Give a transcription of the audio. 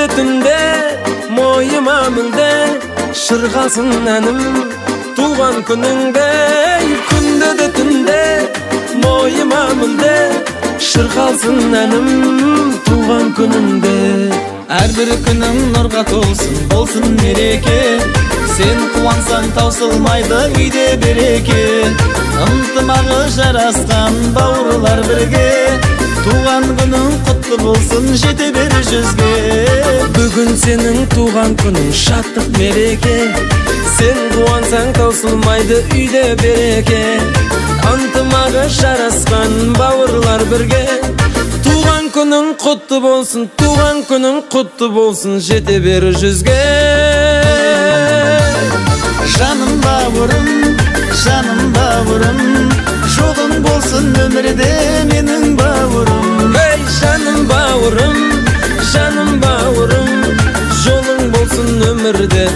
де түнде мойыма мүлде шырқалсын әнім туған күніңде. Күнде де түнде мойыма мүлде шырқалсын әнім туған күніңде. Әрбір күнің нұрға толсын, болсын мереке. Сен қуансаң таусылмайды үйде береке. Ынтымағы жарасқан бауырлар бірге. Туған күнің құтты болсын, жете бер жүзге. Бүгін сенің туған күнің, шаттық мереке. Сен қуансаң таусылмайды үйде береке. Ынтымағы жарасқан бауырлар бірге. Туған күнің құтты болсын, туған күнің құтты болсын, жете бер жүзге. Жаным бауырым, жаным бауырым, жолың болсын өмірде менің бауырым. Ей, жаным бауырым, жаным бауырым, жолың болсын өмірде